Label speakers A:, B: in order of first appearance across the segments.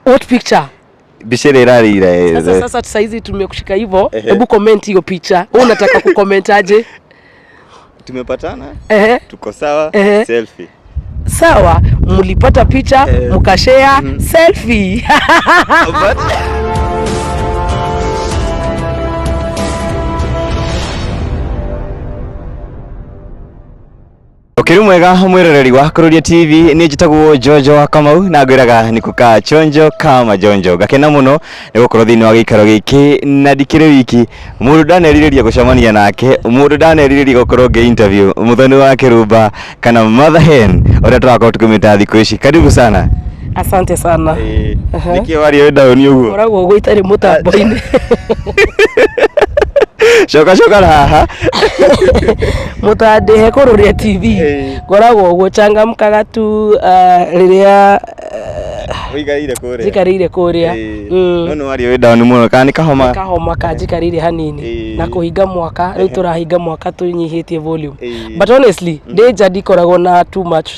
A: What picture?
B: Mbica ĩrĩa ĩrarĩ ira.
A: Sasa saizi tumekushika hivyo. Hebu comment hiyo picha. Wewe unataka kucomment aje?
B: Tumepatana.
A: Ehe.
B: Tuko sawa.
A: Ehe.
B: Selfie.
A: Sawa, mlipata picha, mkashare selfie.
B: Ũkĩrĩ mwega mwĩroreri wa Kururia TV, nĩ njĩtagwo Jojo wa Kamau na ngwĩraga nĩ kukaa chonjo kama jonjo. Ngakena mũno nĩ gũkorwo thĩinĩ wa gĩikaro gĩkĩ na ndikĩrĩ wiki. Mũndũ ndanerirĩria gũcemania nake, mũndũ ndanerirĩria gũkorwo ngĩ interview Muthoni wa Kĩrumba kana Mother Hen ũrĩa tũrakorwo tũkĩmwĩta thikũ ici. Karibu sana.
A: Asante sana.
B: Nĩkĩ waria wĩ down ũguo?
A: Koragwo ũguo itarĩ mũtambo-inĩ.
B: Coka coka na haha.
A: Mũtandĩhe Kururia TV. Ngoragwo ũguo changamkaga tu rĩrĩa
B: Ũikarĩire kũrĩa.
A: njikarĩire kũrĩa.
B: No nĩ waria wĩ down mũno kana nĩ kahoma?
A: Kahoma kanjikarĩire hanini na kũhinga mwaka rĩu tũrahinga mwaka tũnyihĩtie volume. But honestly, ndĩ nja ndikoragwo na too much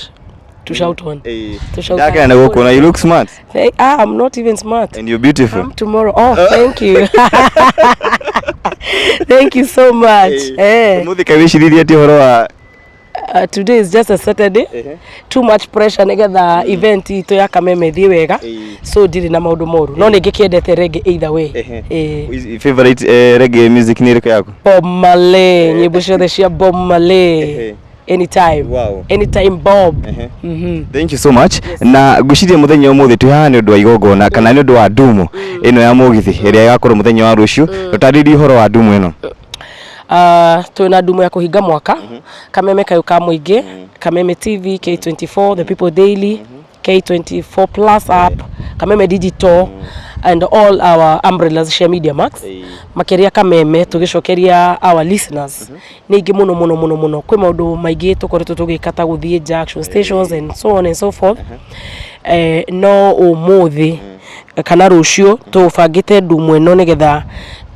A: to shout on. To shout.
B: Ndakena nĩ gũkuona, you look smart.
A: Ah, I'm not even smart.
B: And you're beautiful.
A: Come tomorrow. Oh, thank you. Thank you so much. Eh.
B: Ũmũthĩ kaĩ wĩciririe atĩ ũhoro wa
A: Today is just a Saturday. Too much pressure nigetha event itũ ya Kameme ĩthiĩ wega. So ndirĩ na maũndũ moru. No nĩ ngĩkĩendete reggae either way.
B: Favorite reggae music nĩ ĩrĩkũ yaku?
A: Bob Marley, nyĩmbo ciothe cia Bob Marley. Anytime.
B: Wow.
A: Anytime Bob.
B: Thank you so much. Na ngwĩciria mũthenya ũmũthĩ twĩ haha nĩ ũndũ wa igongona kana nĩ ũndũ wa ndumo ĩno ya mũgithi ĩrĩa ĩgakorwo mũthenya wa rũciũ. Tũtarĩrie ũhoro wa ndumo ĩno.
A: Twĩna ndumo ya kũhinga mwaka Kameme kayũ ka mũingĩ, Kameme TV, K24, The People Daily, K24 Plus app, Kameme Digital and all our umbrellas cia Media Max, makĩria Kameme, tũgĩcokeria our listeners nĩ aingĩ mũno mũno mũno mũno. Kwĩ maũndũ maingĩ tũkoretwo tũgĩka ta gũthiĩ nja, action stations and so on and so forth. No ũmũthĩ kana rũciũ tũbangĩte ndumo ĩno nĩgetha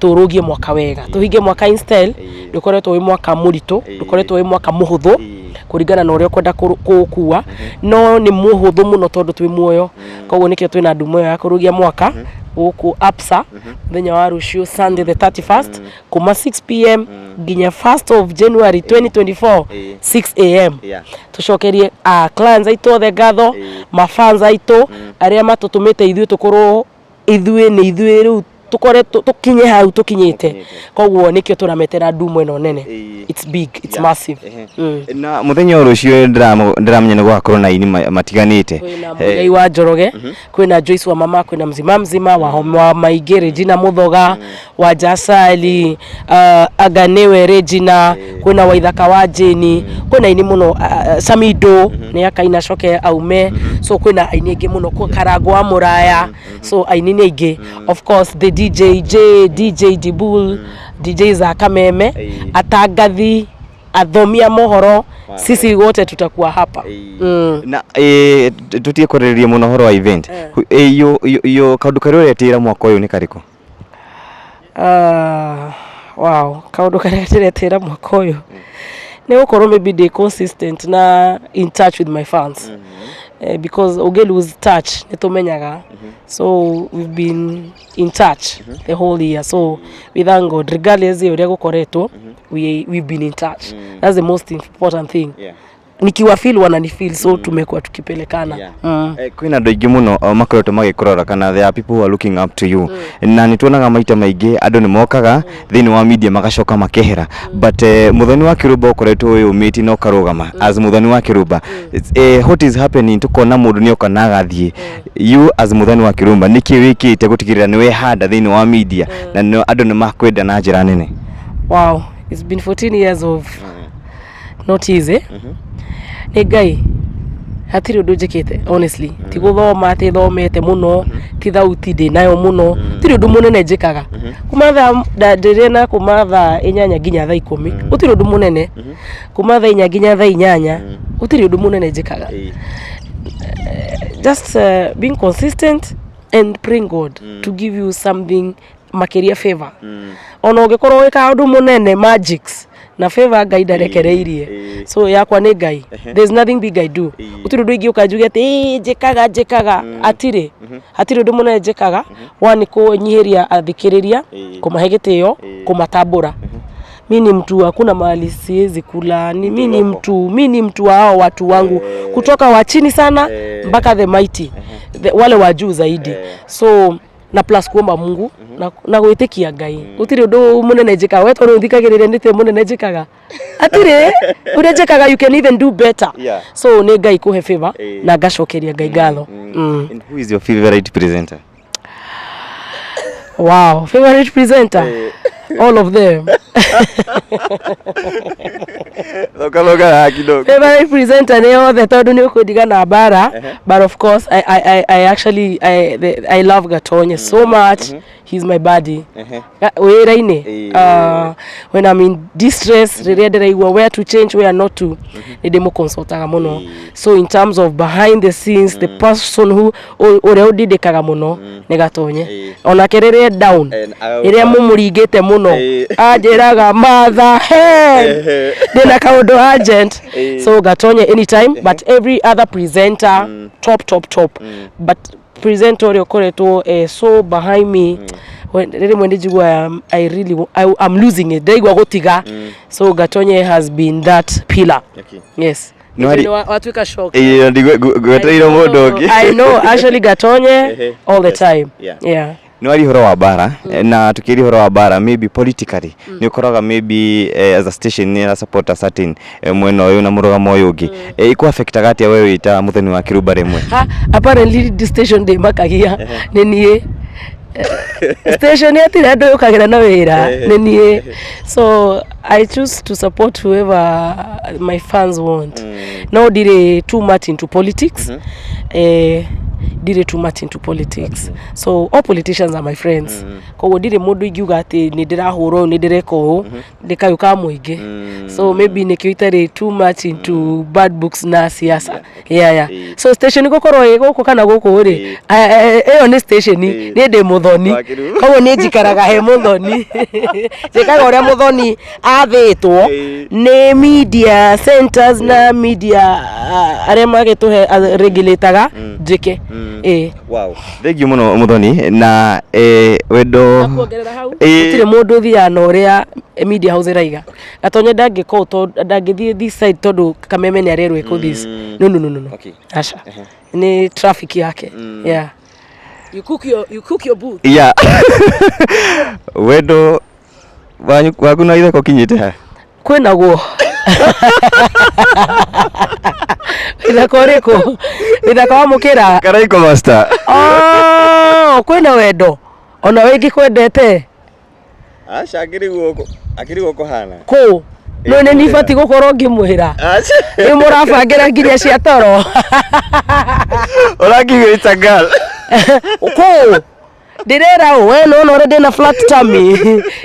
A: tũrũgie mwaka wega, tũhinge mwaka in style. Ndũkoretwo wĩ mwaka mũritũ, ndũkoretwo wĩ mwaka mũhũthũ kũringana na ũrĩa ũkwenda kũũkua, no nĩ mũhũthũ mũno tondũ twĩ muoyo. Koguo nĩkĩo twĩna ndumo ĩyo ya kũrũgia mwaka gũkũ Absa mũthenya wa rũciũ, Sunday the 31st, kuma 6 p.m. nginya 1st of January 2024 6 a.m. Tũcokerie clients aitũ othe ngatho, mafans aitũ arĩa matũtũmĩte ithuĩ tũkorwo ithuĩ nĩ ithuĩ rĩu tũkoretwo tũkinye hau tũkinyĩte. Koguo nĩkĩo tũrametera ndumo ĩno nene. It's big, it's massive.
B: Na mũthenya wa rũciũ ndĩramenya nĩ gũgakorwo na aini matiganĩte.
A: Kwĩna Mũigai wa Njoroge, kwĩna Joyce wa Mama, kwĩna Mzima Mzima wa wa Maingĩ, Regina Muthoga wa Jasali, Aganewe Regina, kwĩna Waithaka wa Jane, kwĩna aini mũno, Samido nĩ akaina coke aume. So kwĩna aini aingĩ mũno, kwĩ Karango wa Mũraya, so aini nĩ aingĩ. Of course the DJ J, DJ Dibul, DJ za Kameme, atangathi, athomi a mohoro, sisi wote tutakuwa hapa.
B: Na tutige kwarĩrĩria mũno ũhoro wa event. Yo kaũndũ karĩa ũretĩĩra mwaka ũyũ nĩ karĩkũ?
A: Wow, kaũndũ karĩa ndĩretĩra mwaka ũyũ nĩ gũkorwo maybe ndĩ consistent na in touch with my fans, because ũngĩ lose touch nĩ tũmenyaga. So we've been in touch the whole year, so we thank God regardless ya ũrĩa gũkoretwo, we've been in touch. That's the most important thing. Nikiwa feel, wanani feel, so tumekuwa tukipelekana.
B: Kwĩna andũ aingĩ mũno makoretwo magĩkũrora kana there are people who are looking up to you, na nĩ tuonaga maita maingĩ andũ nĩ mokaga thĩinĩ wa media magacoka makehera, but Muthoni wa Kĩrumba ũkoretwo wĩyũmĩtie na ũkarũgama as Muthoni wa Kĩrumba. What is happening? Tukona mũndũ nĩ oka na agathiĩ. You as Muthoni wa Kĩrumba, nĩkĩ wĩkĩte gũtigĩrĩra nĩ wehanda thĩinĩ wa media na andũ nĩ makwenda na njĩra nene?
A: Wow, it's been 14 years of not easy. Nĩ Ngai, hatirĩ ũndũ njĩkĩte honestly, ti gũthoma atĩ thomete mũno, ti thauti ndĩ nayo mũno, tirĩ ũndũ mũnene njĩkaga. Kuma thaa ndĩrĩ na kuma thaa 8 nginya thaa 10, gũtirĩ ũndũ mũnene. Kuma thaa 4 nginya thaa 8, gũtirĩ ũndũ mũnene njĩkaga. Just being consistent and praying God to give you something makĩria, favor. Ona ũngĩkorwo wĩkaga ũndũ mũnene magics, Na favor Ngai ndarekereirie. So yakwa nĩ Ngai. There's nothing big I do. Gũtirĩ ũndũ ingĩũka njuge atĩ "Ĩĩ, njĩkaga njĩkaga." Hatirĩ, hatirĩ ũndũ mũnene njĩkaga. One, nĩ kũnyihĩria athikĩrĩria, kũmahe gĩtĩo, kũmatambũra. Mi ni mtu, hakuna mahali siwezi kula. Ni, mi ni mtu, mi ni mtu wa hao watu wangu kutoka wa chini sana mpaka the mighty, wale wa juu zaidi. So na plus kuomba Mungu na gwĩtĩkia Ngai. Gũtirĩ ũndũ mũnene njĩkaga. We tondũ ũthikagĩrĩria, nĩtĩ mũnene njĩkaga? Hatirĩ ũrĩa njĩkaga. You can even do better. So nĩ Ngai kũhe favor na ngacokeria Ngai ngatho.
B: And who is your favorite presenter?
A: Wow, favorite presenter? All of them.
B: Thoka thoka haha kidogo.
A: Favorite presenter nĩ othe, tondũ nĩ ũkũndiga na mbara. But of course I actually I love Gatonye so much. He's my buddy wĩra-inĩ. When I'm in distress, rĩrĩa ndĩraigua where to change, where not to, nĩ ndĩmũconsultaga mũno. So in terms of behind the scenes, the person who ũrĩa ũndindĩkaga mũno nĩ Gatonye. Onake rĩrĩa down, rĩrĩa mũmũringĩte mũno, anjĩraga, "Martha, he ndĩna kaũndũ urgent." So Gatonye anytime, but every other presenter, top, top, top. But presenter ũrĩa ũkoretwo so behind me rĩmwe nĩ njiguaga I really I'm losing it, ndaigua gũtiga. So Gatonye has been that pillar. Yes.
B: Nĩ
A: Watuĩka shock.
B: Ĩĩ, ngwetereire mũndũ ũngĩ.
A: I know, actually Gatonye all the time. Yeah.
B: Nĩ wari ũhoro wa mbara, na tukĩria ũhoro wa mbara, maybe politically nĩ ũkoraga maybe as a station nĩ ĩra support a certain mwena ũyũ na mũrũgamo ũyũ ũngĩ. Ĩkũ affectaga atĩa we wĩ ta Mũthoni wa Kĩrumba rĩmwe?
A: Ha, apparently the station ndĩmakagia nĩ niĩ. Station yatirĩ andũ yũkagĩra na wĩra nĩ niĩ, so I choose to support whoever my fans want. No ndirĩ too much into politics. Ndirĩ too much into politics, so all politicians are my friends. Koguo ndirĩ mũndũ ingiuga atĩ nĩ ndĩrahũra ũũ, nĩ ndĩreka ũũ. Ndĩ kayũ ka mũingĩ, so maybe nĩkĩo itarĩ too much into bad books na siasa. Yeah. So station gũkorwo ĩ gũkũ kana gũkũ rĩ, ĩyo nĩ station. Niĩ ndĩ Mũthoni.
B: Wakĩrũ.
A: Koguo niĩ njikaraga he Mũthoni, njĩkaga ũrĩa Mũthoni athĩtwo nĩ media centers na media arĩa magĩtũhe regulataga njĩke, ĩĩ.
B: Wow, thank you mũno Mũthoni, na wendo.
A: Kuongerera hau, gũtirĩ mũndũ ũthiaga na ũrĩa media house ĩraiga. Gatonye ndangĩka ũũ, ndangĩthiĩ this side tondũ Kameme nĩ arerwo ĩkũ this. No, no, no, no, no. Aca, nĩ traffic yake. Yeah, you cook your booth.
B: Yeah, wendo wanyu waku na itheko kinyĩte ha?
A: Kwĩnaguo ithako ũrĩkũ? Ithako wa mũkĩra?
B: Karaiko Master.
A: Oh, kwĩna wendo ona we ingĩkwendete.
B: Aca, akĩrĩ guoko, akĩrĩ guoko hana.
A: Kũ no nĩ nibatiĩ gũkorwo ngĩmwĩra nĩ mũrabangĩra nginya cia toro.
B: Ũrakiuga it's a girl.
A: Kũ ndĩrera ũ? We nona ũrĩa ndĩna flat tummy,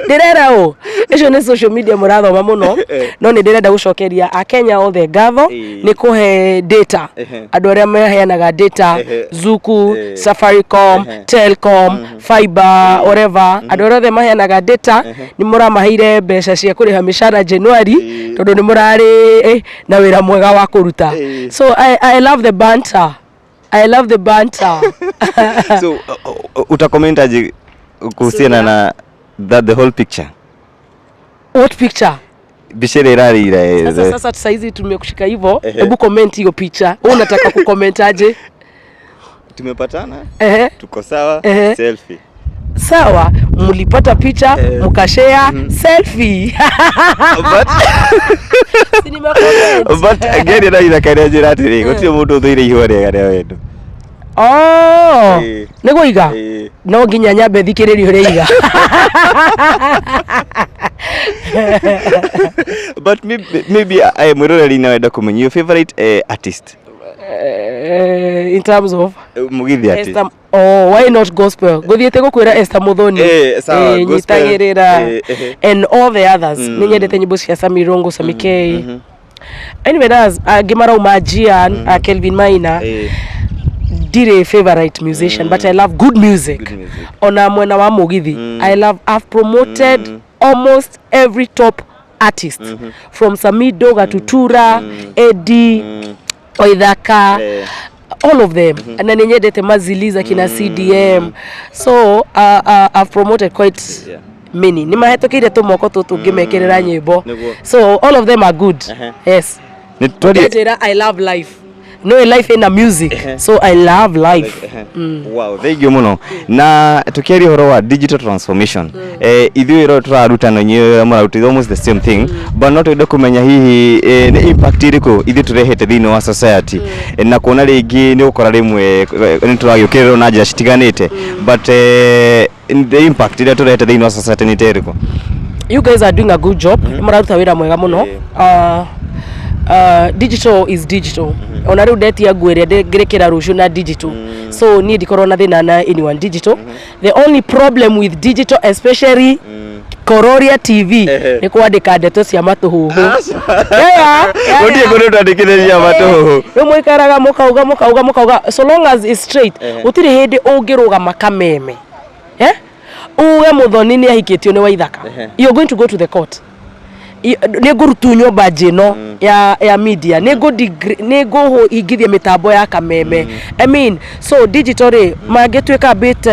A: ndĩrera ũ? Icio nĩ social media mũrathoma mũno, no nĩ ndĩrenda gũcokeria akenya othe ngatho nĩ kũhe data, andũ arĩa maheanaga data, Zuku, Safaricom, Telcom, Fiber, whatever, andũ arĩa othe maheanaga data, nĩ mũramaheire mbeca cia kũrĩha mĩcara January, tondũ nĩ mũrarĩ na wĩra mwega wa kũruta. So I love the banter, I love the banter.
B: So utacomment aje kuhusiana na that, the whole picture?
A: What picture?
B: Mbica ĩrĩa ĩrarĩire.
A: Sasa sasa saizi tumekushika hivyo, hebu comment hiyo picha. Wewe unataka kucomment aje?
B: Tumepatana, tuko sawa. Selfie.
A: Sawa, mlipata picha, mkashare selfie.
B: But
A: Si nimecomment.
B: But again ĩraira karĩa njĩra atĩrĩ, gũtirĩ mũndũ ũthũire ihũa rĩega rĩa wendo.
A: Oh, nĩ gũiga?
B: Ĩĩ.
A: No nginya nyambe thikĩrĩrie ũrĩa iga.
B: But maybe mwĩroreri no enda kũmenya your favorite artist.
A: In terms of
B: Mũgithi artist.
A: Esther, oh, why not gospel? Gũthiĩte gũkwĩra Esther Muthoni.
B: Sawa, gospel.
A: Nyitagĩrĩra. And all the others. Nĩ nyendete nyĩmbo cia Sami Rongo, Sami K. Anyway, that's angĩ marauma Gian, Kelvin Maina. Ndirĩ favorite musician, but I love good music.
B: Good music.
A: Ona mwena wa mũgithi, I love, I've promoted almost every top artists from Samido, Gatutura, Eddie, Oithaka, all of them. Na nĩ nyendete Maziliza kina CDM. So I've promoted quite many. Nĩ mahĩtũkĩire tũmoko tũtũ ngĩmekĩrĩra nyĩmbo.
B: Nĩguo.
A: So all of them are good. Yes.
B: Nĩ twarie.
A: Njĩra I love life. No, life ina music. So I love life.
B: Wow, thank you muno. Na tukiaria ũhoro wa digital transformation, ithuĩ ro tũraruta na inyuĩ mũraruta almost the same thing, but no twende kũmenya hihi nĩ impact ĩrĩkũ ithuĩ tũrehete thĩinĩ wa society, na kuona rĩngĩ nĩ ũgũkora rĩmwe nĩ tũragĩũkĩrĩrwo na njĩra citiganĩte, but the impact ĩrĩa tũrehete thĩinĩ wa society nĩ ta ĩrĩkũ?
A: You guys are doing a good job. Nĩ mũraruta wĩra mwega mũno. Digital is digital. Ona rĩu ndetia nguo ĩrĩa ngĩrĩkĩra rũciũ na digital, so niĩ ndikorwo na thĩna na anyone digital. The only problem with digital, especially Kororia TV, nĩ kwandĩka ndeto cia matũhũhũ. Yeah.
B: Gũtirĩ kũndũ twandĩkithĩria matũhũhũ.
A: Rĩu mũikaraga mũkauga mũkauga mũkauga. So long as it's straight, gũtirĩ hĩndĩ ũngĩrũgama kameme, eh? Uge Muthoni nĩ ahikĩtio nĩ Waithaka, you're going to go to the court. Nĩ ngũrutunywo badge ĩno ya media, nĩ ngũhingithia mĩtambo ya kameme. I mean, so digital rĩ, mangĩtuĩka a bit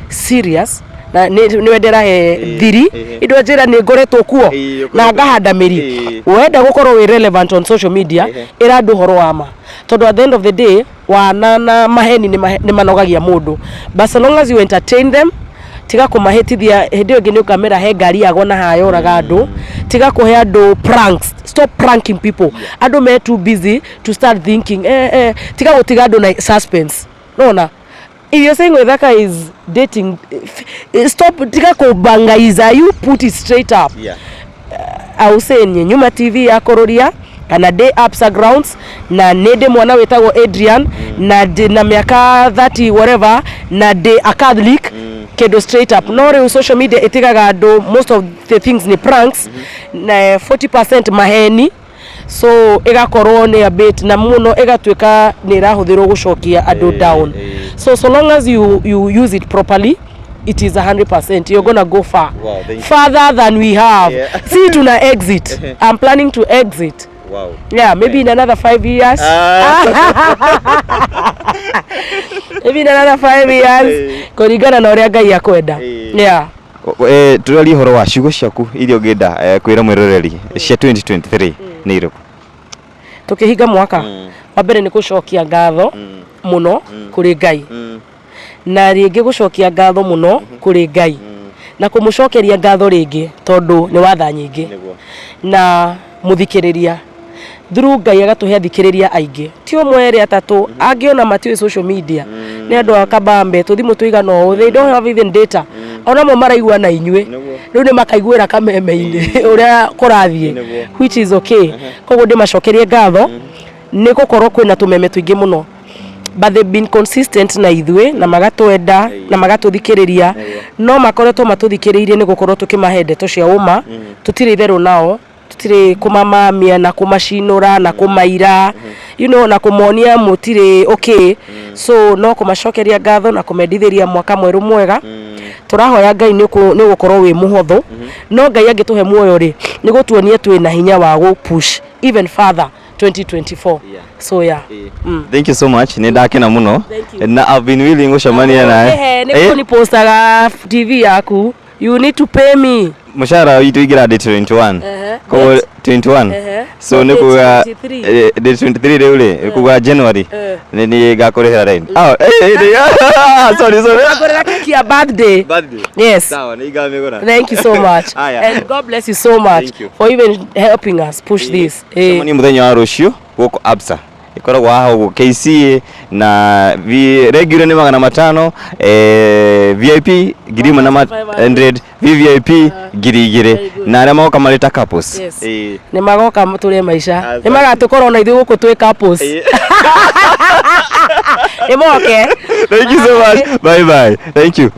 A: serious na nĩ wenderahe thiri indo njĩra nĩ ngoretwo kuo na ngahanda mĩri. Wenda gũkorwo wĩ relevant on social media, ĩra andũ ũhoro wa ma, tondũ at the end of the day wana na maheni nĩ manogagia mũndũ. But so long as you entertain them, tiga kũmahĩtithia. Hĩndĩ ĩyo ĩngĩ nĩ ũkamera he ngari yagwa na haya yoraga andũ. Tiga kũhe andũ pranks. Stop pranking people. Andũ me too busy to start thinking. Tiga gũtiga andũ na suspense. Nona if you're saying Waithaka is dating, stop. Tiga kũbangaiza. You put it straight up. Ause Nyuma TV ya Kororia kana ndĩ Absa Grounds na nĩ ndĩ mwana wĩtagwo Adrian na ndĩ na mĩaka 30 whatever na ndĩ a Catholic, kĩndũ straight up. No rĩu social media ĩtigaga andũ, most of the things ni pranks na 40% maheni, so ĩgakorwo nĩ a bit na mũno ĩgatuĩka nĩ ĩrahũthĩrwo gũcokia andũ down. So long as you use it properly, it is 100% you're gonna go far.
B: Wow, thank you.
A: Farther than we have. See, tuna exit. I'm planning to exit. Yeah, maybe in another 5 years. Maybe in another 5 years, kũringana na ũrĩa Ngai akwenda. Yeah.
B: Tũraria ũhoro wa ciugo ciaku iria ũngĩenda kwĩra mwĩroreri cia 2023 nĩ irĩkũ?
A: Tũkĩhinga mwaka wa mbere nĩ gũcokia ngatho mũno kũrĩ Ngai, na rĩngĩ gũcokia ngatho mũno kũrĩ Ngai na kũmũcokeria ngatho rĩngĩ tondũ nĩ watha nyingĩ na mũthikĩrĩria through Ngai agatũhe athikĩrĩria aingĩ, ti ũmwe, erĩ, atatũ, angĩ ona matiũĩ social media. Nĩ andũ a kabambe tũthimũ tũigana ũũ, they don't have even data, onamo maraigua na inyuĩ. Rĩu nĩ makaiguĩra kameme-inĩ ũrĩa kũrathiĩ, which is okay. Koguo ndĩmacokerie ngatho nĩ gũkorwo kwĩna tũmeme tũingĩ mũno, but they've been consistent na ithuĩ na magatwenda na magatũthikĩrĩria. No makoretwo matũthikĩrĩirie nĩ gũkorwo tũkĩmahe ndeto cia ũma. Tũtirĩ itherũ nao, tũtirĩ kũmamamia na kũmacinũra na kũmaira na kũmonia mũtirĩ okay. So no kũmacokeria ngatho na kũmendithĩria mwaka mwerũ mwega. Tũrahoya Ngai nĩ ũgũkorwo wĩ mũhũthũ, no Ngai angĩtũhe muoyo rĩ, nĩ gũtuonia twĩ na hinya wa gũ push even further 2024. So yeah.
B: Thank you so much, nĩ ndakena mũno.
A: Thank you.
B: Na I've been willing gũcemania nawe.
A: Ehe, nĩ kũnipostaga TV yaku. You need to pay me.
B: Mũcara witũ ingĩra date 21. Koguo 21. So nĩ
A: Date
B: kuga
A: 23.
B: Date 23 rĩu rĩ, nĩ kuga January nĩ ngakũrĩhĩra rent. Oh, sorry, sorry.
A: Ngũrĩra keki ya birthday.
B: Birthday.
A: Yes.
B: Sawa, nĩ ngamĩgũra.
A: Thank you so much.
B: Aya.
A: And God bless you so much
B: Thank you.
A: for even helping us push this.
B: Cemanie mũthenya wa rũciũ gũkũ Absa, ĩkoragwo haha ũguo KCA, na regular nĩ 500, VIP 1500, VVIP 2000, na arĩa magoka marĩ ta couples.
A: Yes.
B: Nĩ
A: Nĩ magoka tũrĩe maica.
B: Asante.
A: Nĩ magatũkorwo na ithuĩ gũkũ twĩ couples. Nĩ moke.
B: Thank you so much. Bye bye. Thank you.